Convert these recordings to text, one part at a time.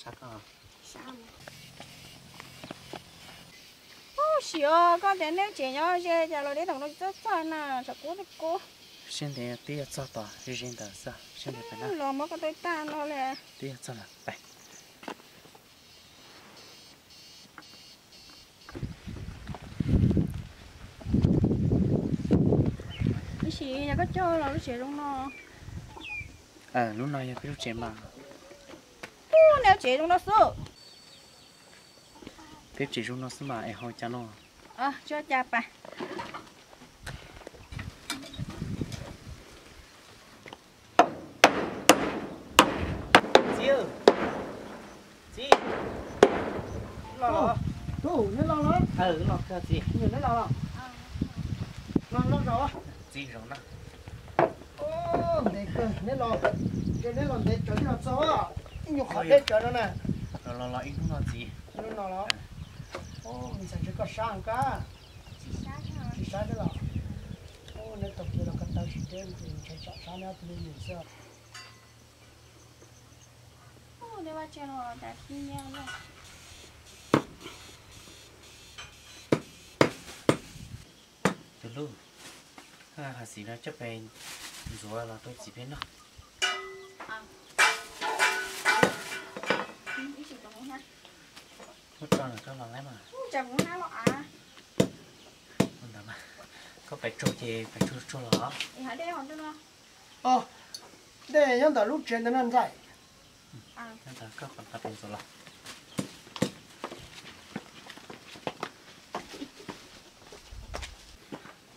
Ub, sim os, koj tias neb tsev nyob ze cas los deb thaum no tsis txawj txog na, tsam kub twb kub. Siab ntev twb yuav txog tom ze ze ntawd xwb, siab ntev pais na. Los muab koj tau tag no li. Twb yuav txog lawm, pais. Ib sim yog koj coj los lub tsev zoo no. Lub no yog peb lub tsev mas. Ub, neb tsev zoo no xwb. Peb tsev zoo no xwb mas es ho cas no. Tsis ua cas pais. Txiv, txiv, los los. Tub, neb los los? Los kawg txiv. Neb los los? Los los zaum. Txiv zaum na. Ntev kawg neb los, neb los ntev tsawv thiaj los txog, ib nyuag qhov deb tsawv no na. Los los los ib hnub no txiv. Hnub no los? Me ntxhais ntshe koj sab heev kab. Tsis sab thiab los? Neb taug kev los ko taw tsis deb, ntshe tsam sab neb ob tug me nyuam xwb. Tus hlub, hais xim no coj pes ntxuav los rau txiv peb noj. Muab tso ntawm koj los lawm mas. Ntawd mas, koj pais tsuag ces pais tsuag tsuag los. Dej nyob ntawm lub tsev ntawd no ntxhais. Nyob ntawd koj kom tau pes ntxuav los.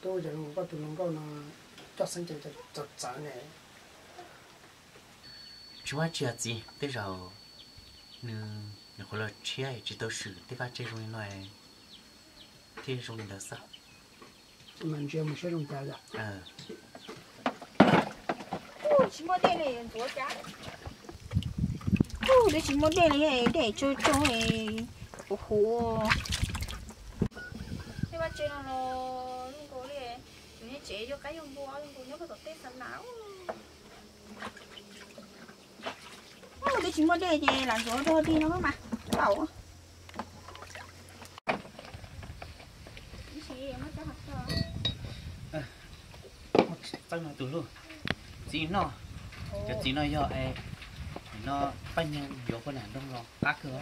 Tub, yog koj tus hluas nkauj no coj xeeb ceem txawv txawv ne. Tsis muaj dab tsi os txiv, tej zaum nws nyuam qhuav los tshiab tsis tau swm tej vaj tse zoo li no thiaj zoo li ntawd xwb. Mas ntsia mus saib zoo cas yom. Tsis muaj dej li ntxuav cas. Twb tsis muaj dej li, dej tsaug tsaug huv huv. Tej vaj tse no los zoo nkaus li, tus niag tsev yuav qaib yuav npua zoo nkaus nyob puag tom tej xav nas. Twb tsis muaj dej ces lam ntxuav rau dej no mas tau. Txawb no tus hlub, txiv noj, cov txiv no yog no Paj Nyiag yuav puag nram nroog los qab kawg.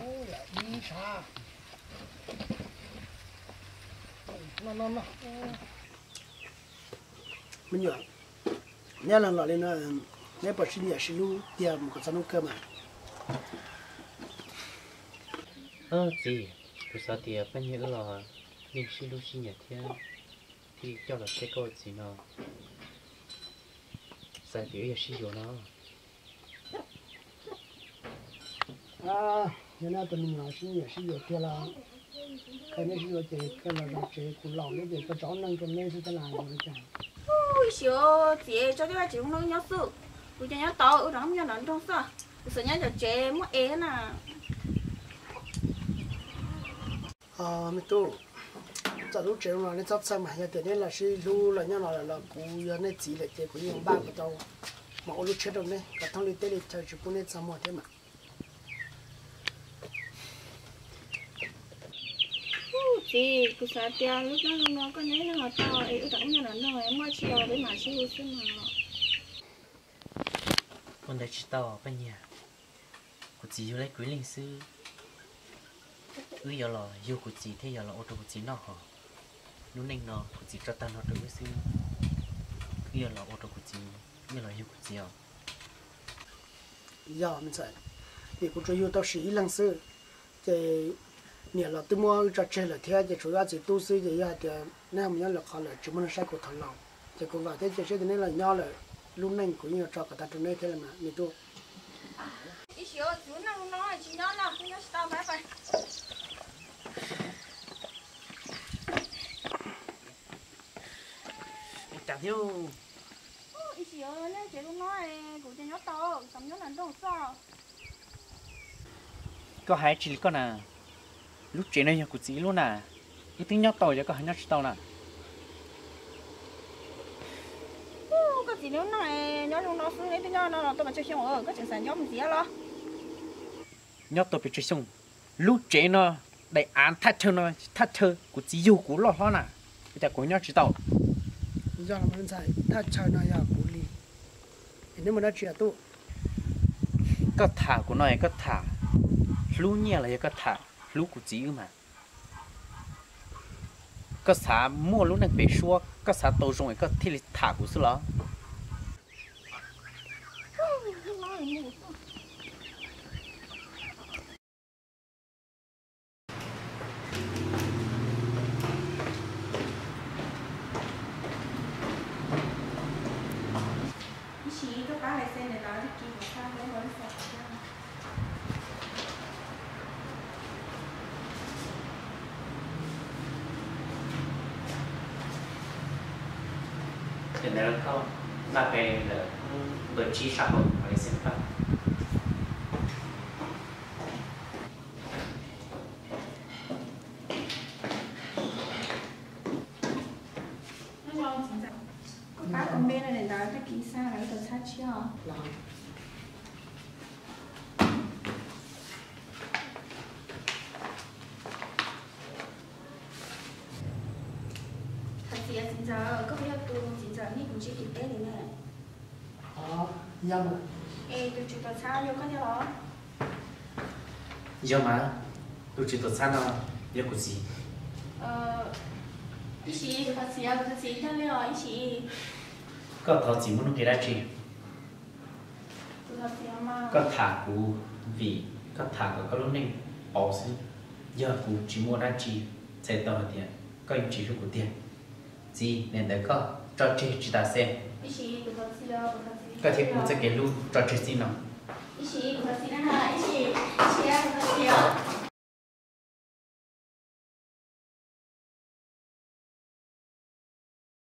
Me nyuam, neb los los li no, neb puas sib nyiam sib hlub tiag mus kom txog hnub kawg mas? Txiv, kuv xav tias Paj Nyiag wb los yeej sib hlub sib nyiam thiab, thiaj coj los saib koj ua txiv no, xav tias wb yog sib yuav no. Yog nej tus me nyuam sib nyiam sib yuav tiag los, qhia nej sib yuav ces koj los zov tsev, kuv laus lawm ces koj tso ob neeg rau neb xwb thiab las yuav li cas. Ib sim txiv tso tej vaj tsev zoo no nyob xwb, kuv ces nyob tau, wb rov mus nyob nram nroog xwb, kuv xav nyob cov tsev muaj ev na. Me tub, txawm lub tsev zoo no neb txhob txhawj mas, yog tias neb los sib hlub los nyob no lawm los kuv yog nej txiv lawm ces kuv yeej npaj kom tau, mas ua lub tsheb rau neb kom thoob li teb li chaw tsis pub neb txaj muag thiab mas. Txiv, kuv xav tias lub neej no koj nyob ib leeg los tau es wb rov mus nyob nram nroog, muaj tsi los peb mam sib hlub xwb mas. Ua ntawd tsis tau Paj Nyiag, kuv txiv yug li kuv ib leeg xwb, wb yuav los yug kuv txiv thiab yuav los ua rau kuv txiv noj hos. Lub neej no kuv txiv tso tag nrho rau wb xwb, wb yuav los ua rau kuv txiv, wb yuav los yug kuv txiv os. Yog me ntxhais, vim kuv tsuas yug tau sim ib leeg xwb, ces niam los twb muab wb tso tseg lawm thiab ces tshuav wb ob txiv tub xwb ces yog hais tias neb ho mus nyob lwm qhov lawm tsis muaj neeg saib kuv thaum laus, ces kuv vam thiab cia siab tias neb los nyob lawm, lub neej kuv yeej yuav tso kom tag rau neb thiab mas me tub. Ib sim txiv neej no tsis nyob no, nyob tsis tau pab pais. Cas thiab. Ib sim nej tsev zoo no, kuv ces nyob tau, tseem nyob nram nroog xwb. Koj hais tsis li koj na, lub tsev no yog kuv txiv lub na, wb twb nyob tau ces koj hais nyob tsis tau na. Koj txiv lub neej nyob zoo no xwb, neb twb nyob no los tau pes tsawg xyoo, koj tseem xav nyob mus ntxiv los? Nyob tau pes tsawg xyoo, lub tsev no, daim av thaj chaw no, thaj chaw kuv txiv yug kuv loj hlob na, ua cas kuv nyob tsis tau? Yog los ntxhais, thaj chaw no yog kuv li. Es neb muaj dab tsi os tub? Koj tham kuv no es koj tham hlub nyiaj los yog koj tham hlub kuv txiv wb mas? Koj xav muaj lub neej pem suab, koj xav tau zoo es koj thiaj li tham kuv xwb los? Ntawd koj npaj pe ntawm npawb tsib sab hauv lawv xeem paj. Pab kom npe no ntawd tag kis xa lawv tau txhab tshiab os. Thov txim txiv ntxawm, koj puas yog tus txiv ntxawm nej kuv ntsib tim teb li ne? Es tus tswv tuam txhab yog koj thiab los? Yog mas, tus tswv tuam txhab no yog kuv txiv. Ib sim, kuv thov txim, kuv thov txim thiaj li os, ib sim. Koj thov txim muaj nuj nqis dab tsi? Koj tham kuv vim koj tham kom koj lub neej pauv xwb. Yog kuv tsis muaj dab tsi, txhais tau hais tias koj yeej tsis hlub kuv tiag. Txiv, nim ntawd koj tso tseg tsis tas xwb, koj thiab kuv txoj kev hlub tso tseg txij no.